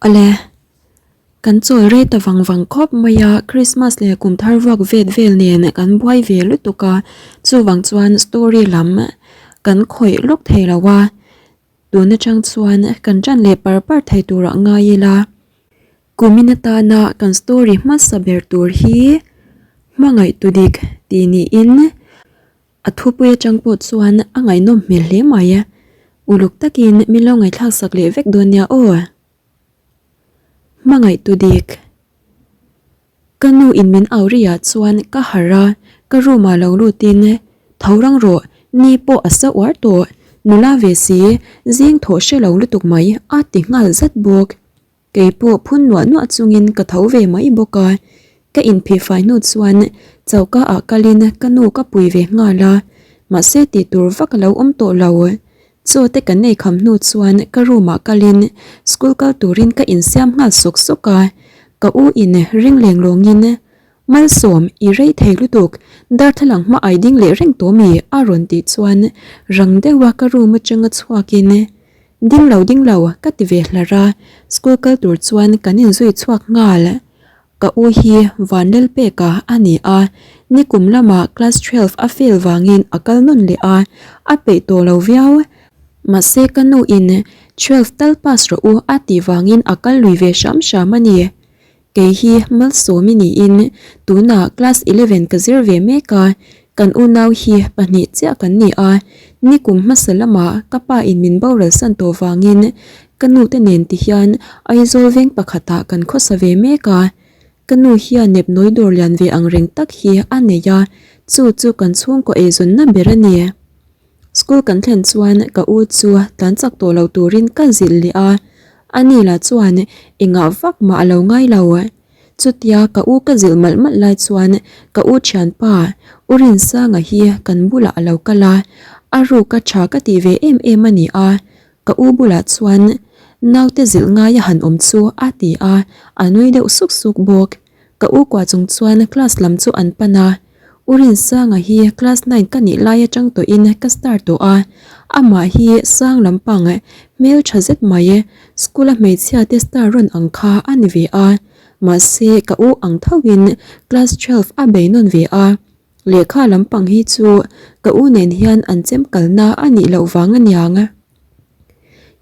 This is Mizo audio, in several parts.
Awle, kan chawl rei ta vang vang khawp mai a, Christmas leh kum thar vuak vet vel nen kan buai ve lutuk a, chuvang chuan story lam kan khawih lawk thei lo a, tun atang chuan kan tan leh par par thei turah ngai ila. Kumin atana kan story hmasa ber tur hi hmangaih tu dik tih niin A thupui atang pawh chuan a ngaihnawm hmel hle mai a, uluk takin min lo ngaihthlak sak leh vek dawn nia aw. Hmangaih tu dik. Ka nu in min au ri ah chuan ka harh a, ka room ah lo lut in tho rang rawh, ni pawh a sa uar tawh, nula ve si, zing thawh hre lo lutuk mai a ti nghal zat bawk. Kei pawh phun nuah nuah chungin ka tho ve mai bawk a, ka inphih fai hnu chuan choka ah kalin ka nu ka pui ve nghal a, mahse tih tur vak a lo awm tawh lo. Chaw te kan nei kham hnu chuan ka room ah kalin school kal turin ka insiam nghal sawk sawk a, ka u in ring leng lawngin Malsawm i rei thei lutuk, darthlalang hma ai ding leh reng tawh mi? a rawn tih chuan rang deuha ka room atanga chhuakin Ding lo ding lo ka ti ve hlar a, school kal tur chuan kan inzui chhuak nghal. Ka u hi Vanlalpeka a ni a, nikum lamah class 12 a fail vangin a kal nawn leh a, a peih tawh lo viau. Mahse ka nu in 12 tal pass rawh u a tih vangin a kal lui ve hram hram a ni. Kei hi Malsawmi niin tunah class 11 ka zir ve mek a, kan unau hi pahnih chiah kan ni a, nikum hmasa lamah ka pa in min boral san tawh vangin ka nu te nen ti hian Aizawl veng pakhatah kan khawsa ve mek a, ka nu hian nepnawi dawr lian ve ang reng tak hi a nei a, chu chu kan chhungkaw eizawnna ber a ni. School kan thlen chuan ka u chu tlan chak tawh lo turin ka zilh leh a, ani lah chuan engah vak mah a lo ngai lo. Chutia ka u ka zilh malh malh lai chuan ka u thianpa U Rinsanga hi kan bulah a lo kal a, a ruk a tha ka tih ve em em a ni a, ka u bulah chuan naute zilh ngai a han awm chu a ti a, a nui deuh suk suk bawk. Ka u kua chung chuan class lam chu an pan a, U Rinsanga hi class nine ka nih lai atang tawhin ka star tawh a, amah hi sang lampang hmel tha zet mai, school a hmeichhia te star rawn ang kha a ni ve a, mahse ka u ang thoin class 12 a bei nawn ve a, lehkha lampang hi chu ka u nen hian an chem kalna a nih loh vang aniang.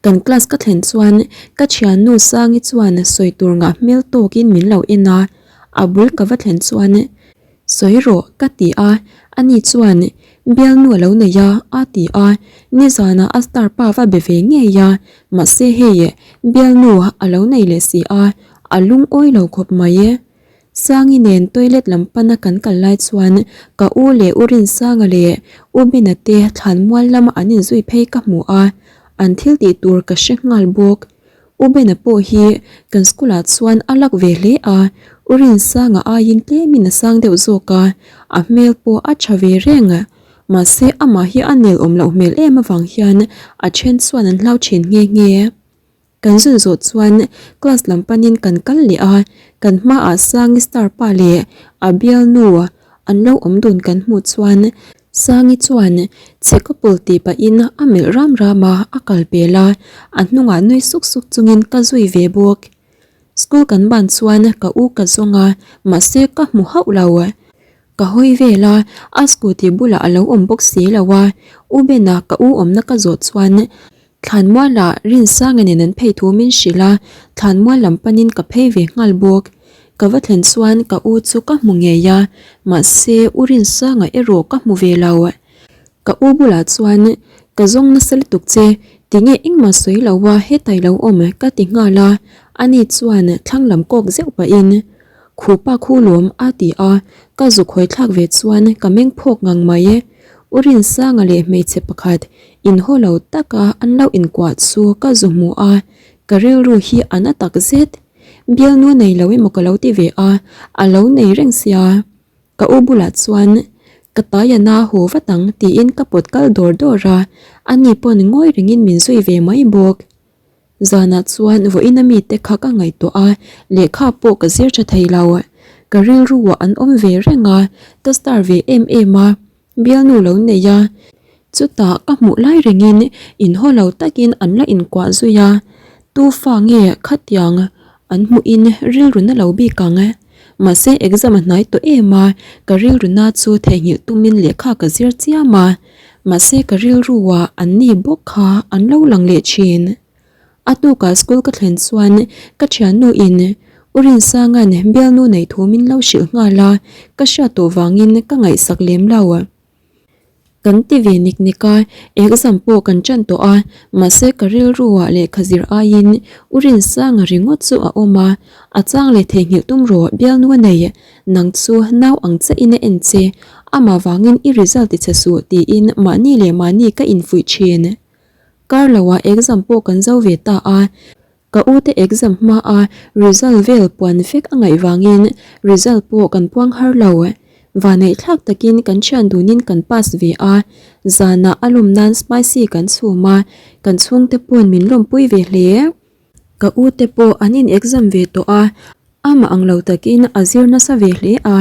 Kan class ka thlen chuan ka thiannu Sangi chuan sawi tur ngah hmel tawkin min lo en a, a bul ka va thlen chuan sawi rawh ka ti a, ani chuan bialnu a lo nei a a ti a, nizanah a star pa va be ve ngei a, mahse hei bialnu a lo nei leh si a, a lungawi lo khawp mai. Sangi nen toilet lam pana kan kal lai chuan ka u leh U Rinsanga leh U Bena te thlan mual lama an inzui phei ka hmu a, an thil tih tur ka hre nghal bawk. U Bena pawh hi kan school ah chuan a lak ve hle a, U Rinsanga aiin tlemin a sang deuh zawk a, a hmel pawh a tha ve reng. Mahse amah hi a nel awm loh hmel em avang hian a then chuan an hlau thin nghe nghe. Kan zun zawh chuan class lam panin kan kal leh a, kan hmaah Sangi star pa leh a bialnu an lo awm dun kan hmuh chuan Sangi chuan chhe couple tih pahin a melh ram ram a, a kal pel a, a hnungah nui suk suk chungin ka zui ve bawk. School kan ban chuan ka u ka zawng a, mahse ka hmu hauh lo. Ka hawi vel a, a scooty bulah a lo awm bawk si lo a, U Bena ka u awmna ka zawh chuan Thlanmualah Rinsanga nen an phei thu min hrilh a, thlanmual lam panin ka phei ve nghal bawk. Ka va thlen chuan ka u chu ka hmu ngei a, mahse U Rinsanga erawh ka hmu ve lo. Ka u bulah chuan ka zawng nasa lutuk che, tinge engmah sawi lo a hetai lo awm ka ti nghal a, ani chuan thlang lam kawk zeuh pahin Khupa khu lawm a ti a, ka zuk hawi thlak ve chuan ka meng phawk ngang mai. U Rinsanga leh hmeichhe pakhat inhaw lo taka an lo inkuah chu ka zu hmu a, ka rilru hi a na tak zet. Bialnu nei lo emaw ka lo ti ve a, a lo nei reng sia. Ka u bulah chuan ka tai a na haw vat ang tiin ka pawt kal dawr dawr a, ani pawn ngawi rengin min zui ve mai bawk. Zanah chuan vawiin a mite kha ka ngaihtuah a, lehkha pawh ka zir tha thei lo. Ka rilruah an awm ve reng a, ka star ve em em a, bialnu lo nei a. Chutah ka hmuh lai rengin inhaw lo takin an la inkuah zui a. Tu fa nge khatiang an hmuhin rilru na lo bik ang? Mahse exam a hnai tawh em a, ka rilru na chu theihnghilh tumin lehkha ka zir chiam a, mahse ka rilruah an ni bawk kha an lo lang leh thin. A tukah school ka thlen chuan ka thiannu in U Rinsanga'n bialnu nei thu min lo hrilh nghal a, ka hriat tawh vangin ka ngaihsak lem lo. Kan ti ve nik nik a, exam pawh kan ṭan tawh a, mahse ka rilruah lehkha zir aiin U Rinsanga ringawt chu a awm a, a chang leh theihnghilh tum rawh bialnu a nei, nang chu nau ang chiahin a en che, amah vangin i result ti chhe suh tiin mahni leh mahni ka infuih ṭhin. Kar loah exam pawh kan zo ve ta a, Ka u te exam hma a result vel puan vek a ngaih vangin result pawh kan puang har lo. Vaneih thlak takin kan thian dunin kan pass ve a, zanah a lawm nan spicy kan chhum a, kan chhungte pawn min lawmpui ve hle. Ka u te pawh an in exam ve tawh a, amah ang lo takin a zir nasa ve hle a,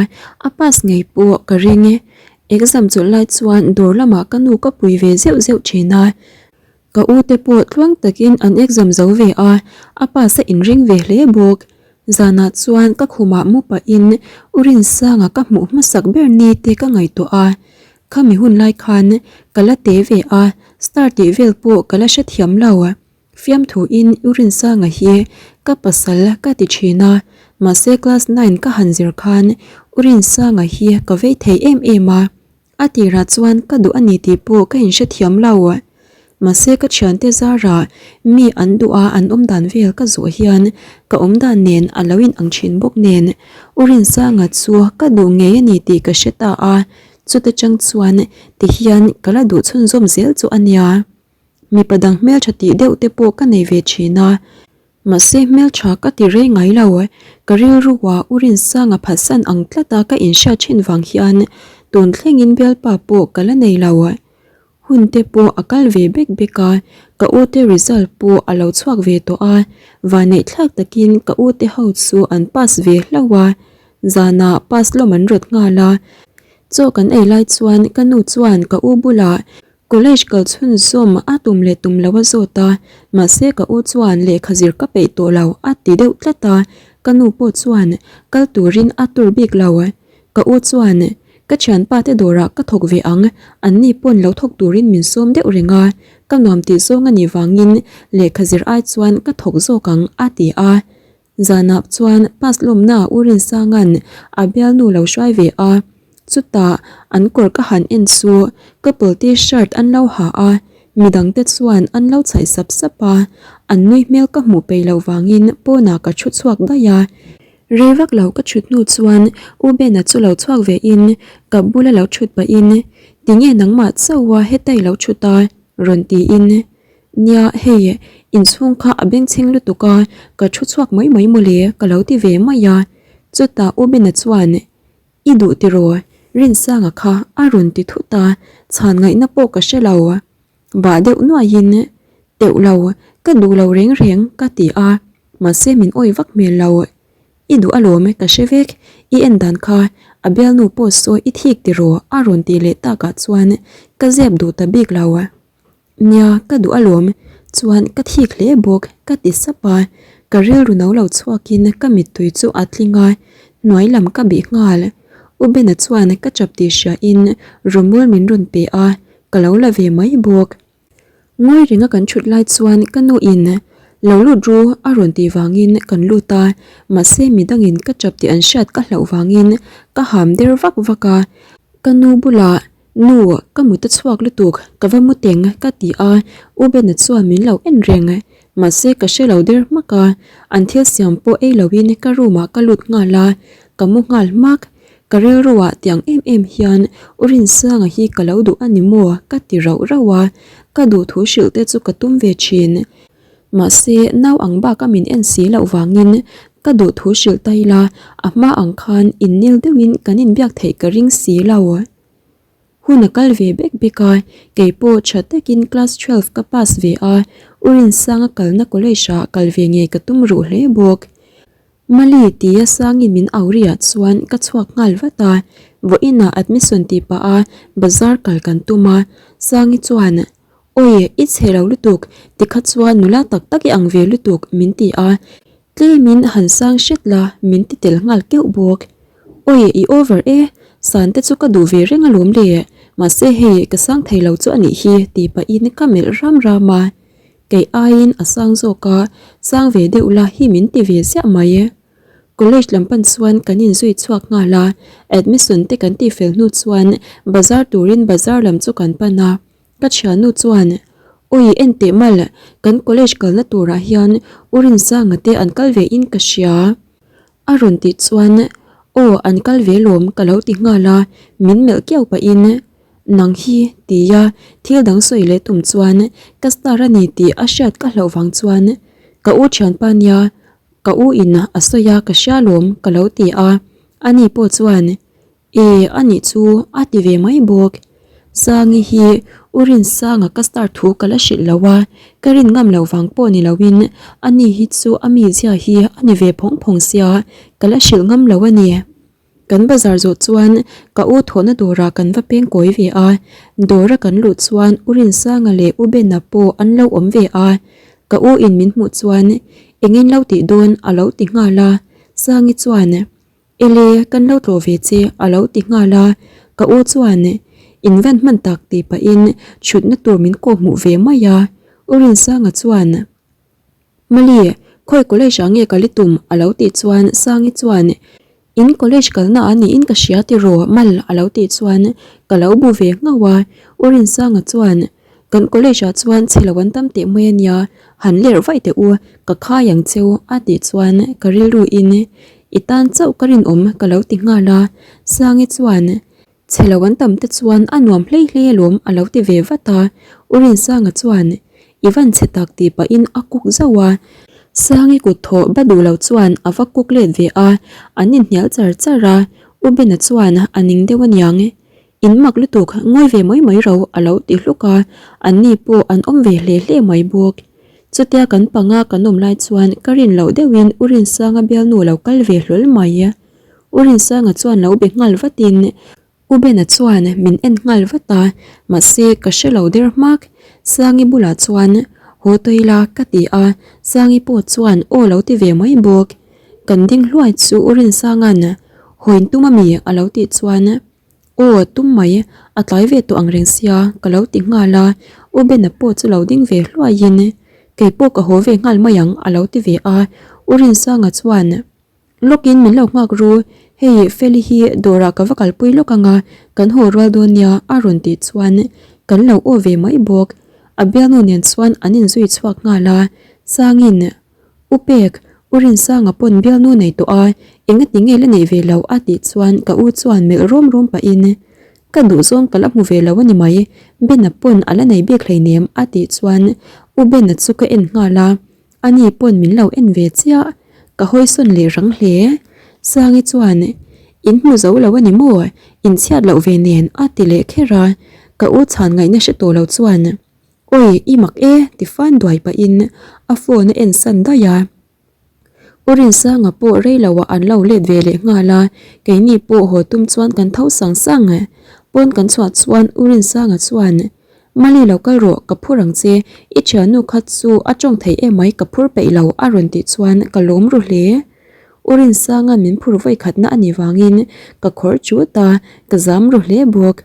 a pass ngei pawh ka ring. Exam chawlh lai chuan dawr lamah ka nu ka pui ve zeuh zeuh thin a. Ka u te pawh tluang takin an exam zo ve a, a pass a inring ve hle bawk. Zanah chuan ka khumah mu pahin U Rinsanga ka hmuh hmasak ber ni te ka ngaihtuah a, khami hun lai khan ka la te ve a, star tih vel pawh ka la hrethiam lo. Fiamthuin U Rinsanga hi ka pasal ka ti thin a, mahse class nine ka han zir khan U Rinsanga hi ka vei thei em em a, A tirah chuan ka duh a ni tih pawh ka inhrethiam lo. Mahse ka thiante zarah mi an duh a an awmdan vel ka zawh hian ka awmdan nen a lo in ang thin bawk nen U Rinsanga chu ka duh ngei a ni tih ka hre ta a, chuta chang chuan tihian ka la duh chhunzawm zel chu a nia. Mipa dang hmeltha tih deuh te pawh ka nei ve thin a. Mahse hmeltha ka ti rei ngai lo, ka rilruah U Rinsanga phatsan ang tlata ka inhriat thin vang hian tun thlengin bialpa pawh ka la nei lo. Hun te pawh a kal ve bek bek a, ka u te result pawh a lo chhuak ve tawh a, vanneih thlak takin ka u te ho chu an pass ve hlauh a, zanah pass lawm an rawt nghal a, chaw kan ei lai chuan ka nu chuan ka u bulah College kal chhunzawm a tum leh tum lo a zawt a, mahse ka u chuan lehkha zir ka peih tawh lo a ti deuh tlat a, ka nu pawh chuan kal turin a tur bik lo. Ka u chuan ka thianpa te dawrah ka thawk ve ang, anni pawn lo thawk turin min sawm deuh reng a, ka nuam tih zawng a nih vangin lehkha zir ai chuan ka thawk zawk ang a ti a. Zanah chuan pass lawmna U Rinsanga'n a bialnu lo hruai ve a, chutah an kawr ka han en chu couple t-shirt an lo ha a, midangte chuan an lo chhaih sap sap a, an nui hmel ka hmuh peih loh vangin pawnah ka thu chhuak daih a. Rei vak lo ka thut hnu chuan U Bena chu lo chhuak ve in ka bula lo thut pahin, Tinge nangmah chauha hetai lo thut a? rawn tiin. Nia, hei, inchhung kha a bengchheng lutuk a, ka thu chhuak mai mai mawle, ka lo ti ve mai a. Chutah U Bena chuan, I duh tiraw? Rinsanga kha a rawn ti thut a, chhan ngaihna pawh ka hre lo. Bah deuh nuaiin, Teuh lo, ka duh lo reng reng, ka ti a, mahse min awih vak hmel lo. I duh alawm, ka hre vek, i en dan kha, a bialnu pawh sawi i thik tiraw? a rawn tih leh takah chuan ka zep duh ta bik lo. Nia, ka duh alawm, chuan ka thik hle bawk, ka ti sap a, ka rilru no lo chhuakin ka mittui chu a tling a, hnuai lam ka bih nghal. U Bena chuan ka chap tih hriain rawmawl min rawn pe a, ka lo la ve mai bawk. Ngawi renga kan thut lai chuan ka nu in lo lut ru a rawn tih vangin kan lut a, mahse midangin ka chap tih an hriat ka hlauh vangin ka ham der vak vak a, ka nu bulah Nu, ka mut a chhuak lutuk, ka va mu teng ka ti a, U Bena chuan min lo en reng. Mahse ka hre lo der hmak a, an thil siam pawh ei loin ka room ah ka lut nghal a, ka mu nghal hmak. Ka rilruah tiang em em hian U Rinsanga hi ka lo duh a ni maw ka ti rauh rauh a, ka duh thu hrilh te chu ka tum ve thin. Mahse nau ang bak a min en si loh vangin ka duh thu hrilh ta ila, a hma ang khan innil deuhin kan inbiak theih ka ring si lo. Hun a kal ve bek bek a, kei pawh tha takin class 12 ka pass ve a, U Rinsanga kalna college ah kal ve ngei ka tum ruh hle bawk. Mali tia Sangin min au riah chuan ka chhuak nghal vat a, vawiinah admission tih pah a bazar kal kan tum a, Sangi chuan. Awi, i chhe lo lutuk, tikha chuan nula tak tak i ang ve lutuk min ti a, tlemin han sang hret la min ti tel nghal keuh bawk. Awi, i over e, san te chu ka duh ve reng alawm le, mahse hei ka sang thei lo chu a nih hi tih pahin ka melh ram ram a, kei aiin a sang zawk a, sang ve deuh la hi min ti ve ziah mai. College lam pan chuan kan inzui chhuak nghal a, admission te kan tihfel hnu chuan bazar turin bazar lam chu kan pan a. Ka thiannu chuan, Awi en teh mal, kan college kalna turah hian U Rinsanga te an kal ve in ka hria. A rawn tih chuan, Aw an kal ve lawm ka lo ti nghal a, min melh kiau pahin, Nang hi tia thil dang sawi leh tum chuan ka star a ni tih a hriat ka hlauh vang chuan ka u thianpa nia ka u in a sawi a ka hria lawm ka lo ti a, ani pawh chuan, E, a nih chu a ti ve mai bawk. Sangi hi U Rinsanga ka star thu ka la hrilh lo a, ka rin ngam loh vang pawh ni loin ani hi chu a mizia hi a ni ve phawng phawng sia, ka la hrilh ngam lo a ni. Kan bazar zawh chuan ka u thawhna dawrah kan va peng kawi ve a, dawra kan luh chuan U Rinsanga leh U Bena pawh an lo awm ve a, ka u in min hmuh chuan engin lo tih dawn a lo ti nghal a, Sangi chuan Ele, kan lo tlawh ve che a lo ti nghal a, ka u chuan in van hman tak tih pahin chhutna tur min kawh hmuh ve mai a, U Rinsanga chuan Mali, khawi college ah nge kal i tum? a lo tih chuan Sangi chuan In college kalna ah niin ka hria tiraw Mal a lo tih chuan ka lo bu ve nghauh a, U Rinsanga chuan Kan college ah chuan chhe lo an tam teh mai a nia, han lerh vaih teh u, ka khai ang cheu a tih chuan ka rilru in i tan chauh ka rinawm ka lo ti nghal a, Sangi chuan chhe lo an tam te chuan a nuam hlei hlei alawm a lo ti ve vat a, U Rinsanga chuan i van chhe tak tih pahin a kuk zauh a, Sangi kut thawh ba duh lo chuan a va kuk let ve a, an inhnial char char a, U Bena chuan a ning deuh aniang. In mak lutuk, ngawi ve mai mai ro a lo ti hluk a, an ni pawh an awm ve hle hle mai bawk. Chutia kan panga kan awm lai chuan ka rin loh deuhin U Rinsanga bialnu lo kal ve hlawl mai. U Rinsanga chuan lo be nghal vatin U Bena chuan min en nghal vat a, mahse ka hre lo der hmak. Sangi bulah chuan haw tawh ila ka ti a, Sangi pawh chuan aw lo ti ve mai bawk. Kan ding hluai chu U Rinsanga'n hawiin tum ami a lo tih chuan Aw, tum mai, a tlai ve tawh ang reng sia, ka lo ti nghal a, U Bena pawh chu lo ding ve hluaiin, Kei pawh ka haw ve nghal mai ang, a lo ti ve a, U Rinsanga chuan, Lawkin min lo nghak ru, hei Feli hi dawrah ka va kalpui lawk ang a, kan haw rual dawn nia, a rawn tih chuan kan lo aw ve mai bawk. A bialnu nen chuan an inzui chhuak nghal a, Sangin, U Pek, U Rinsanga pawn bialnu nei tawh a, engati nge la neih ve lo a tih chuan ka u chuan melh rawm rawm pahin, Ka duhzawng ka la hmu ve lo a ni mai, Bena pawn a la nei bik hleinem a tih chuan U Bena chu ka en nghal a, ani pawn min lo en ve chiah, ka hawisawn leh rang hle. Sangi chuan, In hmu zo lo a ni maw? Inchhiat loh ve nen a ti leh kher a, ka u chhan ngaihna hre tawh lo chuan, Awi, i mak e, ti fan duai pahin a phone a en san daih a. U Rinsanga pawh rei loah an lo let ve leh nghal a, keini pawh haw tum chuan kan tho sang sang. Pawn kan chhuah chuan U Rinsanga chuan, Mali lo kal rawh, ka phur ang che, i thiannu kha chu a tawng thei emai ka phur peih lo a rawn tih chuan ka lawm ru hle. U Rinsanga'n min phur vawikhatna a nih vangin ka khawr chut a, ka zam ru hle bawk.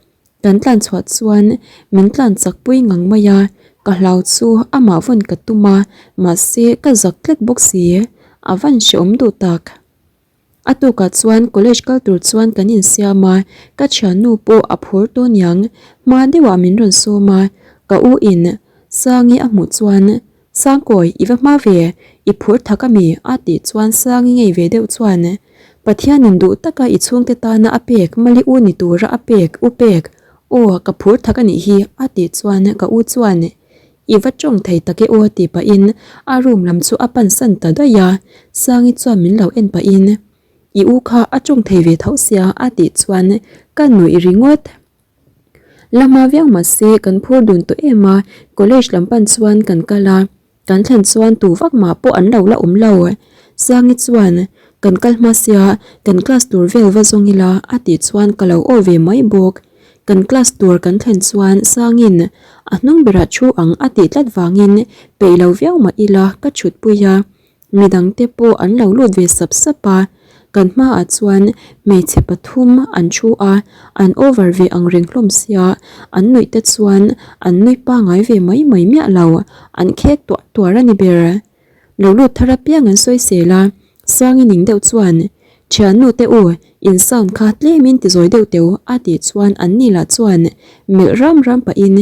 Kan tlan chhuah chuan min tlan chak pui ngang mai a, ka hlau chu amah vawn ka tum a, mahse ka zak tlat bawk si, a van hrehawm duh tak. A tukah chuan college kal tur chuan kan insiam a, ka thiannu pawh a phur tawh niang, hma deuhah min rawn sawm a, ka u in Sangi a hmuh chuan Sangkawi, i va hma ve, i phur thak a mi? a tih chuan Sangi ngei ve deuh chuan, Pathianin duh taka i chhungte tana a pek, Mali u ni tura a pek, u pek, aw, ka phur thak a nih hi, a tih chuan ka u chuan, I va tawng thei tak e aw tih pahin a room lam chu a pansan ta daih a, Sangi chuan min lo en pahin, I u kha a tawng thei ve tho sia, a tih chuan ka nuih ringawt. La hma viau mahse kan phur dun tawh em a, college lam pan chuan kan kal a, kan thlen chuan tu vak mah pawh an lo la awm lo. Sangi chuan kan kal hma sia kan class tur vel va zawng ila a tih chuan ka lo aw ve mai bawk. Kan class tur kan thlen chuan Sangin a hnung berah thu ang a tih tlat vangin peih lo viau mah ila ka thutpui a. Midangte pawh an lo lut ve sap sap a, kan hmaah chuan hmeichhe pathum an thu a, an over ve ang reng hlawm sia, an nuih te chuan an nui pangai ve mai mai miah lo, an khek tuah tuar a ni ber. Lo lut thar apiang an sawi sel a, Sangi ning deuh chuan, Thiannu te u, in sound kha tlemin ti zawi deuh teu a tih chuan an ni lah chuan melh ram ram pahin,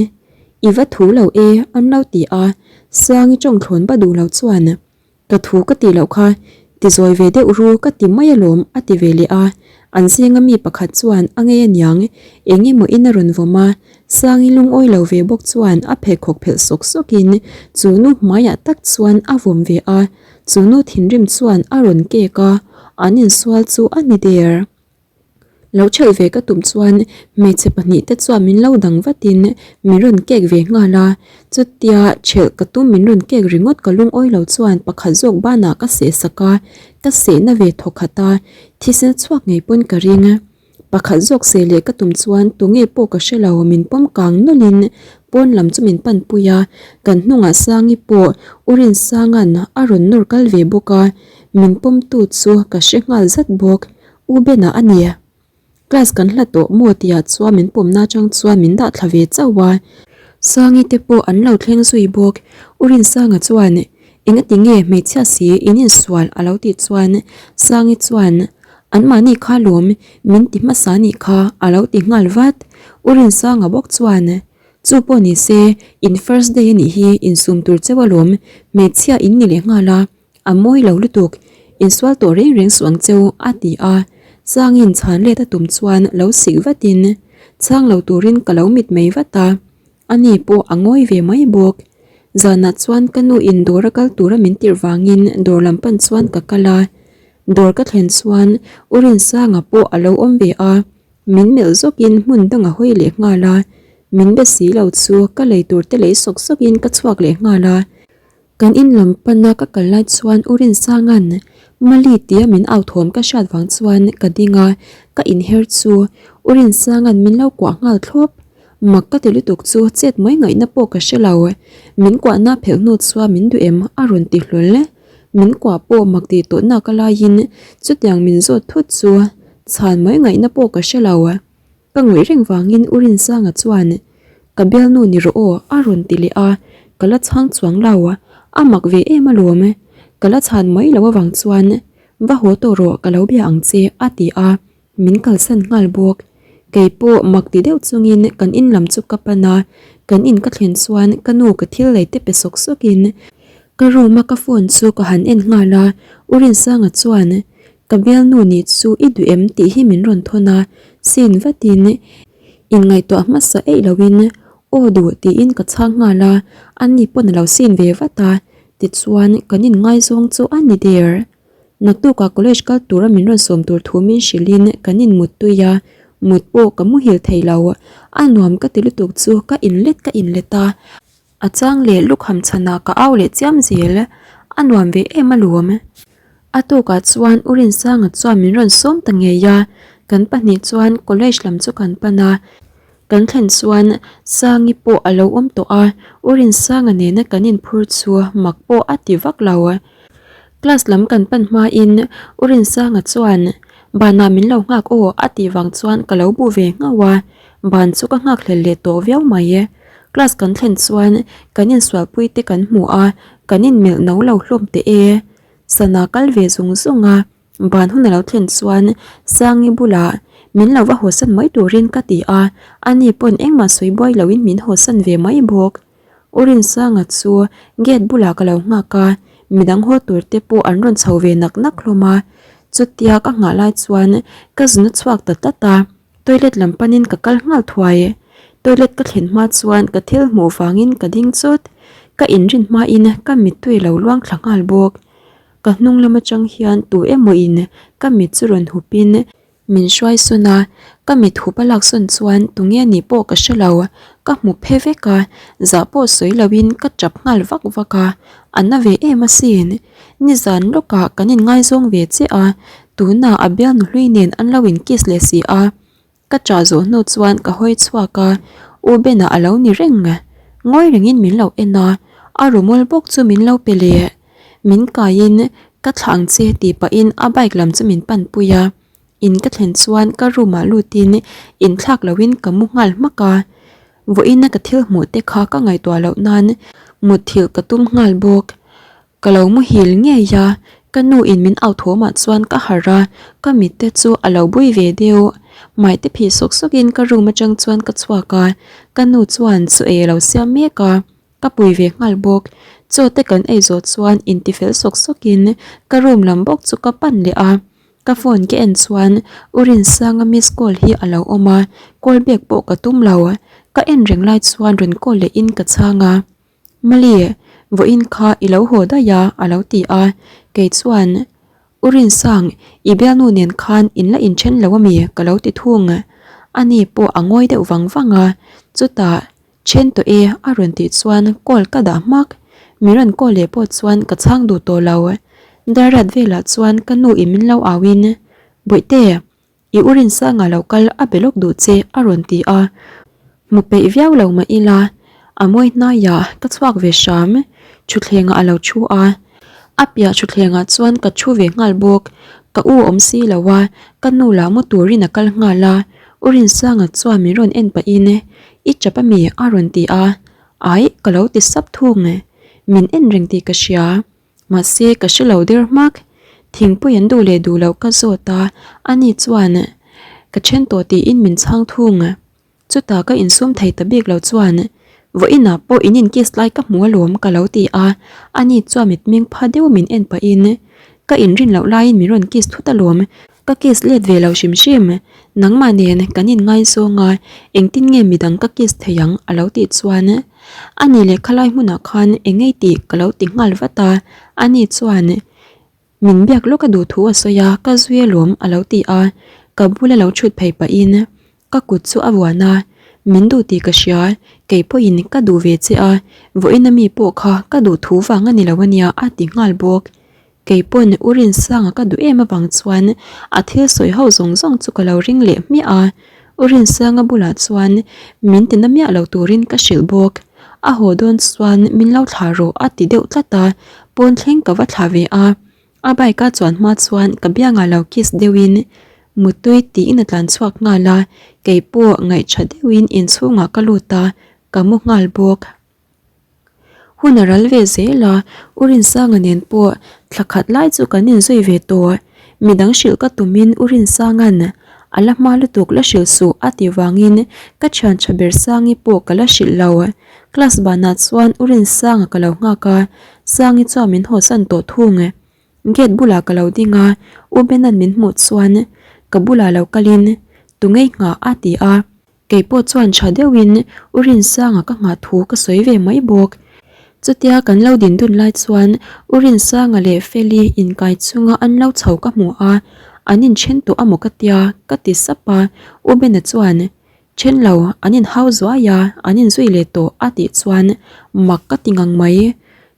I va thu lo e an lo ti a, Sangi tawngthlawn ba duh lo chuan, Ka thu ka tih loh kha, ti zawi ve deuh ru ka ti mai alawm a ti ve leh a, an zinga mi pakhat chuan a ngei aniang, eng emaw in a rawn vawm a, Sangi lungawi lo ve bawk chuan a pheikhawk phelh sawk sawkin chu nu hmaiah tak chuan a vawm ve a, chu nu thinrim chuan a rawn kek a, an insual chu a ni der. Lo ṭhelh ve ka tum chuan hmeichhe pahnihte chuan min lo dang vatin min rawn kek ve nghal a, chutia ṭhelh ka tum min rawn kek ringawt ka lungawi lo chuan pakhat zawk banah ka seh sak a, ka sehna ve thawk khat a, thisen chhuak ngei pawn ka ring. Pakhat zawk seh leh ka tum chuan tunge pawh ka hre lo min pawm kang nawlhin pawn lam chu min panpui a, kan hnungah Sangi pawh U Rinsanga'n a rawn nawr kal ve bawk a, min pawmtu chu ka hre nghal zat bawk. U Bena a ni. Class kan hla tawh maw tihah chuan min pawmna atang chuan min dah thla ve chauh a. Sangi te pawh an lo thleng zui bawk. U Rinsanga chuan, Engati nge hmeichhia si in insual a lo tih chuan Sangi chuan, Anmahni kha lawm min ti hmasa nih kha a lo ti nghal vat. U Rinsanga bawk chuan, Chu pawh ni se, in first day a nih hi insum tur cheu alawm, hmeichhia in ni leh nghal a. A mawi lo lutuk, insual tawh reng reng suh ang cheu a ti a, Changin chhan let a tum chuan lo sik vatin chhang lo turin ka lo mit mai vat a, ani pawh a ngawi ve mai bawk. Zanah chuan ka nu in dawr a kal tura min tirh vangin dawr lam pan chuan ka kal a, dawr ka thlen chuan U Rinsanga pawh a lo awm ve a, min melh zawkin hmun dang a hawi leh nghal a, min be si lo chu ka lei tur te lei sawk sawkin ka chhuak leh nghal a. Kan in lam pana ka kal lai chuan U Rinsanga'n Mali tia min au thawm ka hriat vang chuan ka ding a, ka inher chu U Rinsanga'n min lo kuah nghal thlawp. Mak ka ti lutuk chu chet mai ngaihna pawh ka hre lo. Min kuahna phelh hnu chuan min duh em a rawn ti hlawl. Min kuah pawh mak tih tawh nak a laiin chutiang min zawt thut chu chhan mai ngaihna pawh ka hre lo. Ka ngawih reng vangin U Rinsanga chuan, Ka bialnu ni rawh aw a rawn ti leh a, ka la chhang chuang lo, a mak ve em alawm. Ka la chhan mai loh avang chuan, Va haw tawh rawh ka lo bia ang che a ti a, min kalsan nghal bawk. Kei pawh mak ti deuh chungin kan in lam chu ka pan a, kan in ka thlen chuan ka nu ka thil lei te pe sawk sawkin ka room a ka phone chu ka han en nghal a, U Rinsanga chuan, Ka bialnu nih chu i duh em tih hi min rawn thawn a, sin vatin inngaihtuah hmasa eih loin aw duh tiin ka chhang nghal a, ani pawn a lo sin ve vat a, tichuan kan inngaizawng chu a ni der. Naktukah college kal tura min rawn sawm tur thu min hrilhin kan inmuttui a, mut pawh ka muhil thei lo, a nuam ka ti lutuk chu ka inlet ka inlet a. A chang leh lukham chhanah ka au leh chiam zel, a nuam ve em alawm. A tukah chuan U Rinsanga chuan min rawn sawm ta ngei a, kan pahnih chuan college lam chu kan pan a, kan thlen chuan Sangi pawh a lo awm tawh a, U Rinsanga nena kan inphur chu mak pawh a ti vak lo. Class lam kan pan hmain U Rinsanga chuan banah min lo nghak aw a tih vang chuan ka lo bu ve nghauh a, ban chu ka nghakhlel leh tawh viau mai. Class kan thlen chuan kan insualpui te kan hmu a, kan inmelh no lo hlawm teh e. Sana kal ve zung zung a, ban hun a lo thlen chuan Sangi bulah min lo va hawsan mai turin ka ti a, ani pawn engmah sawi buai loin min hawsan ve mai bawk. U Rinsanga chu gate bulah ka lo nghak a, midang haw tur te pawh an rawn chho ve nak nak hlawm a, chutia ka nghah lai chuan ka zun a chhuak ta tlat a. Toilet lam panin ka kal nghal thuai. Toilet ka thlen hma chuan ka thil hmuh vangin ka ding chawt. Ka inrin hmain ka mittui lo luang thla nghal bawk. Ka hnung lam atang hian tu emaw in ka mit chu rawn hupin min hruai sawn a, ka mit hup a lak sawn chuan tunge nih pawh ka hre lo. Ka hmu phe vek a, zah pawh sawi loin ka tap nghal vak vak a, a na ve em asin. Nizan lawkah kan inngaizawng ve che a, tunah a bialnu hlui nen an lo in kiss leh si a. Ka ṭah zawh hnu chuan ka hawi chhuak a, U Bena a lo ni reng. Ngawi rengin min lo en a, a rumawl bawk chu min lo pe leh. Min kaiin ka thlah ang che tih pahin a bike lam chu min panpui a. In ka thlen chuan ka room ah lutin inthlak loin ka mu nghal hmak a. Vawiina ka thil hmuh te kha ka ngaihtuah loh nan mutthilh ka tum nghal bawk. Ka lo muhil ngei a, ka nu in min au thawmah chuan ka harh a, ka mit te chu a lo bui ve deuh. Hmai te phih sawk sawk in ka room atang chuan ka chhuak a, ka nu chuan chaw ei a lo siam mek a, ka pui ve nghal bawk. Chaw te kan ei zawh chuan intifel sawk sawk in ka room lam bawk chu ka pan leh a, ka phone ka en chuan U Rinsanga miss call hi a lo awm a, call back pawh ka tum lo. Ka en reng lai chuan rawn call leh in ka chhang a. Mali, vawiin kha i lo haw daih a, a lo ti a. Kei chuan, U Rinsang, i bialnu nen khan in la inthen lo ami? ka lo ti thung. Ani pawh a ngawi deuh vang vang a, chutah, Then tawh e, a rawn tih chuan call ka dah hmak. Mi rawn call leh pawh chuan ka chhang duh tawh lo. Darrat velah chuan ka nu in min lo auin, Bawihte, I u Rinsanga lo kal a be lawk duh che a rawn ti a, hmu peih viau lo mah ila a mawi hnaiah ka chhuak ve hram, thutthlengah a lo thu a, a piah thutthlengah chuan ka thu ve nghal bawk, ka u awm si lo a, ka nu lah mu turin a kal nghal a, u Rinsanga chuan min rawn en pahin I chap ami a rawn ti a, aih ka lo ti sap thung, min en reng tih ka hria. Mahse ka hre lo der hmak. Thingpui an duh leh duh loh ka zawt a, ani chuan ka then tawh tiin min chhang thung. Chutah ka insum thei ta bik lo chuan vawiinah pawh in inkiss lai ka hmu alawm ka lo ti a, ani chuan mitmeng pha deuh min en pahin ka inrin loh laiin min rawn kiss thut alawm, ka kiss let ve lo hrim hrim. Nangmah nen kan inngaizawng a, engtin nge midang ka kiss thei ang a lo tih chuan Ani leh khalai hmunah khan eng ei tih ka lo ti nghal vat a, ani chuan min biak lawk a duh thu a sawi a, ka zui alawm a lo ti a, ka bula lo chhut phei pahin ka kut chu a vuan a, min duh tih ka hria, kei pawhin ka duh ve che a, vawiin ami pawh kha ka duh thu vang a ni lo ania a ti nghal bawk. Kei pawn U Rinsanga ka duh em avang chuan a thil sawi ho zawng zawng chu ka lo ring leh hmiah a, U Rinsanga bulah chuan min tina miah lo turin ka hrilh bawk. A haw dawn chuan min lo thlah rawh a ti deuh tlat a, pawn thleng ka va thlah ve a. A bike a chuan hma chuan ka biangah lo kiss deuhin Mutui tiin a tlan chhuak nghal a, kei pawh ngaihṭha deuhin inchhungah ka lut a, ka mu nghal bawk. Hun a ral ve zel a, U Rinsanga nen pawh thla khat lai chu kan inzui ve tawh. Midang hrilh ka tumin U Rinsanga'n a la hma lutuk la hrilh suh a tih vangin ka thian tha ber Sangi pawh ka la hrilh lo. Class banah chuan U Rinsanga ka lo nghak a, Sangi chuan min hawsan tawh thung. Gate bulah ka lo ding a, U Bena'n min hmuh chuan ka bulah lo kalin Tungei nghah a ti a. Kei pawh chuan tha deuhin U Rinsanga ka nghah thu ka sawi ve mai bawk. Chutia kan lo din dun lai chuan U Rinsanga leh Feli inkai chunga an lo chho ka hmu a, an inthen tawh amaw ka tia ka ti sap a, U Bena chuan Then lo, an inhau zuai a, an inzui leh tawh a tih chuan mak ka ti ngang mai.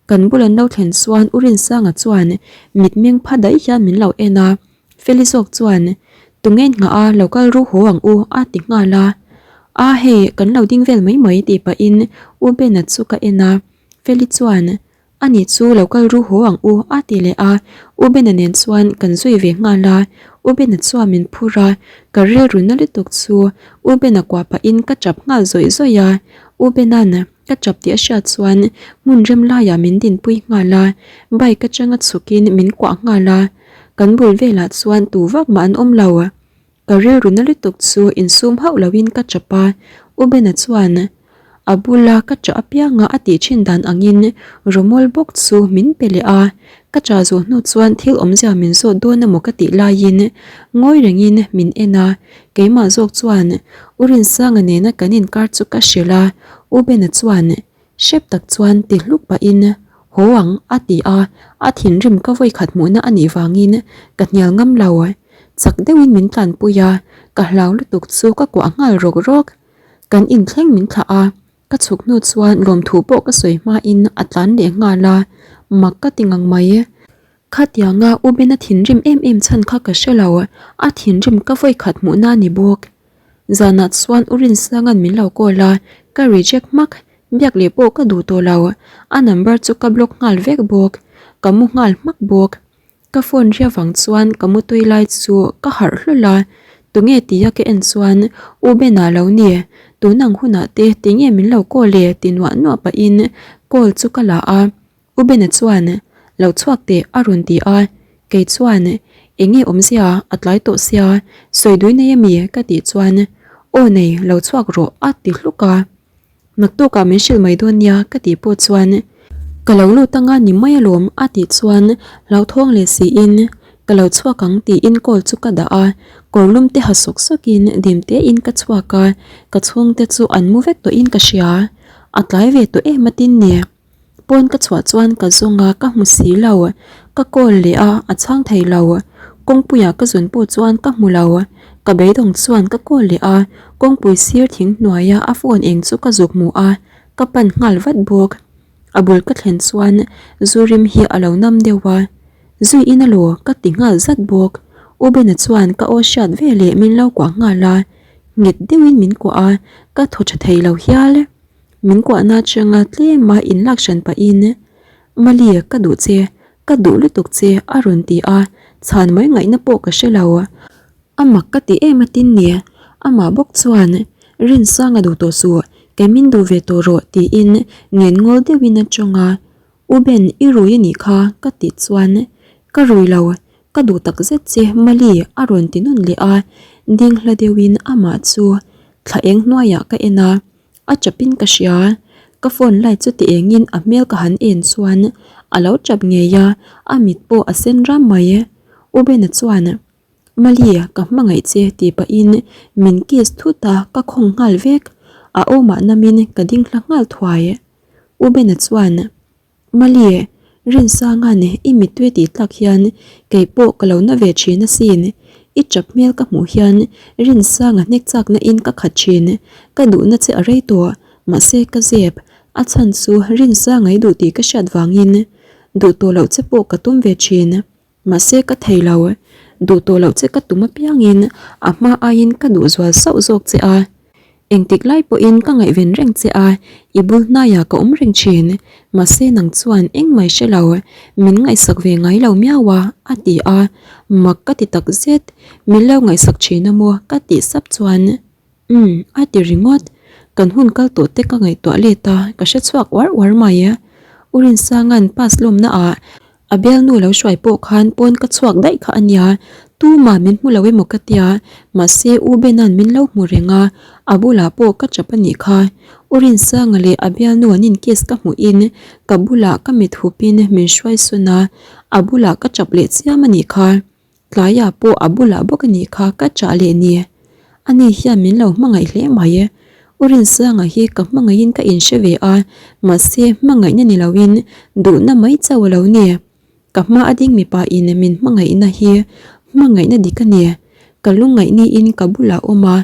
Kan bul an lo thlen chuan U Rinsanga chuan mitmeng pha daih hian min lo en a, Feli zawk chuan, Tunge nghah a lo kal ru haw ang u a ti nghal a. A hei kan lo ding vel mai mai tih pahin U Bena chu ka en a. Feli chuan, Ani chu lo kal ru haw ang u a ti leh a. U Bena nen chuan kan zui ve nghal a. U Bena chuan min phur a, ka rilru na lutuk chu U Bena kuah pahin ka tap nghal zawih zawih a. U Bena'n Ka chap tih a hriat chuan hmun rem laiah min dinpui nghal a, bike atanga chhukin min kuah nghal a, kan bul velah chuan tu vak mah an awm lo. Ka rilru na lutuk chu insum hauh loin ka chap a, U Bena chuan a bula ka chah apianga a tih thin dan angin rawmawl bawk chu min pe leh a, ka chah zawh hnu chuan thil awmzia min zawt dawn emaw ka tih laiin ngawi rengin min en a, Keimah zawk chuan U Rinsanga nena kan inkar chu ka hrilh a, U Bena chuan hrep tak chuan ti hluk pahin haw ang a ti a, a thinrim ka vawikhat hmuhna a nih vangin ka hnial ngam lo. Chak deuhin min tlanpui a, ka hlau lutuk chu ka kuah nghal rawk rawk. Kan inthleng min thlah a, ka chhuk hnu chuan lawmthu pawh ka sawi hmain a tlan leh nghal a, mak ka ti ngang mai. Khatianga U Bena thinrim em em chhan kha ka hre lo, a thinrim ka vawikhat hmuhna a ni bawk. Zanah chuan U Rinsanga'n min lo call a, ka reject hmak. Biak leh pawh ka duh tawh lo. A number chu ka block nghal vek bawk. Ka mu nghal hmak bawk. Ka phone ri avang chuan ka mutui lai chu ka harh hlawlh a, tunge tia ka en chuan U Bena lo ni, tun ang hunah te tinge min lo call e ti nuah nuah pahin call chu ka la a, U Bena chuan lo chhuak teh a rawn ti a, kei chuan enge awmzia a tlai tawh sia sawi dui nei ami ka tih chuan aw nei lo chhuak rawh a ti hluk a. Naktukah min hrilh mai dawn nia ka tih pawh chuan ka lo lut anga ni mai alawm a tih chuan hlauthawng leh siin ka lo chhuak ang tiin call chu ka dah a, kawr lum te ha sawk sawkin dim tein ka chhuak a, ka chhungte chu an mu vek tawhin ka hria, a tlai ve tawh em a tin ni. Pawn ka chhuah chuan ka zawng a, ka hmu si lo. Ka call leh a, a chhang thei lo. Kawngpuiah ka zun pawh chuan ka hmu lo. Ka beidawng chuan ka call leh a, kawngpui sir thing hnuaia a phone eng chu ka zuk hmu a, ka pan nghal vat bawk. A bul ka thlen chuan zu rim hi a lo nam deuh a, zui in alaw ka ti nghal zat bawk. U Bena chuan ka aw hriat veleh min lo kuah nghal a, nghet deuhin min kuah a, ka thaw tha thei lo hial. Min kuahna atanga tlema inlak hran pahin, Mali, ka duh che, ka duh lutuk che, a rawn ti a, chhan mai ngaihna pawh ka hre lo. A mak ka ti em atin ni, amah bawk chuan, Rinsanga duh tawh suh, kei min duh ve tawh rawh, tiin ngen ngawl deuhin a tawng a. U Ben, i rui a nih kha, ka tih chuan, Ka rui lo, ka duh tak zet che, Mali, a rawn ti nawn leh a, ding hla deuhin amah chu thla eng hnuaiah ka en a. A chapin ka hria, ka phone light chu ti engin a hmel ka han en chuan a lo chap ngei a, a mit pawh a sen ram mai. U Bena chuan, Mali, ka hmangaih che tih pahin min kiss thut a, ka khawng nghal vek. A awmah namin ka ding hla nghal thuai. U Bena chuan, Mali, Rinsanga'n i mittui tih tlak hian kei pawh ka lo na ve thin asin. I chap hmel ka hmuh hian Rinsanga hnek chakna in ka khat thin. Ka duhna che a rei tawh, mahse ka zep. A chhan chu Rinsanga i duh tih ka hriat vangin duh tawh loh che pawh ka tum ve thin. Mahse ka thei lo, duh tawh loh che ka tum apiangin a hma aiin ka duh zual sauh zawk che a. Engtik lai pawhin ka ngaihven reng che a, i bul hnaiah ka awm reng thin. Mahse nang chuan engmai hre lo, min ngaihsak ve ngai lo miau a, a ti a. Mak ka ti tak zet, min lo ngaihsak thin a maw ka tih sap chuan. Umm, a ti ringawt. Kan hun kal tawh te ka ngaihtuah let a, ka hre chhuak uar uar mai. U Rinsanga'n pass lawmna ah a bialnu lo hruai pawh khan pawn ka chhuak daih kha a nia, tumah min hmu lo emaw ka tia, mahse U Bena'n min lo hmu reng a, a bulah pawh ka chap a nih kha. U Rinsanga leh a bialnu an in kiss ka hmuhin ka bulah ka mit hupin min hruai sawn a, a bulah ka chap leh chiam a nih kha. Tlaiah pawh a bulah bawk a nih kha ka chah leh ni. Ani hian min lo hmangaih hle mai. U Rinsanga hi ka hmangaihin ka inhre ve a, mahse hmangaihna ni loin duhna mai chauh a lo ni. Ka hma a ding mipa in min hmangaihna hi hmangaihna dik a ni. Ka lungngaih niin ka bulah awm a.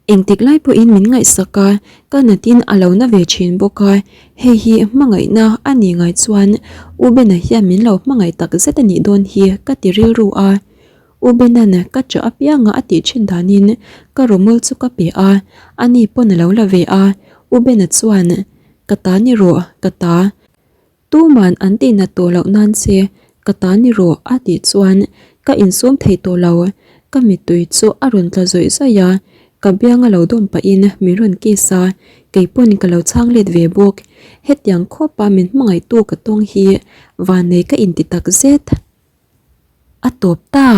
Engtik lai pawhin min ngaihsak a, ka natin a lo na ve thin bawk a, hei hi hmangaihna a nih ngai chuan U Bena hian min lo hmangaih tak zet a nih dawn hi ka ti rilru a. U Bena'n ka chah apianga a tih thin danin ka rawmawl chu ka pe a, ani pawn a lo la ve a, U Bena chuan, Ka ta ni rawh, ka ta. Tuman an tihnat tawh loh nan che ka ta ni rawh a tih chuan ka insum thei tawh lo, ka mittui chu a rawn tla zawih zawih a, ka biang a lo dawm pahin min rawn kiss a, keipawn ka lo chhang let ve bawk, hetiang khawpa min hmangaihtu ka tawng hi vannei ka inti tak zet. A tawp ta.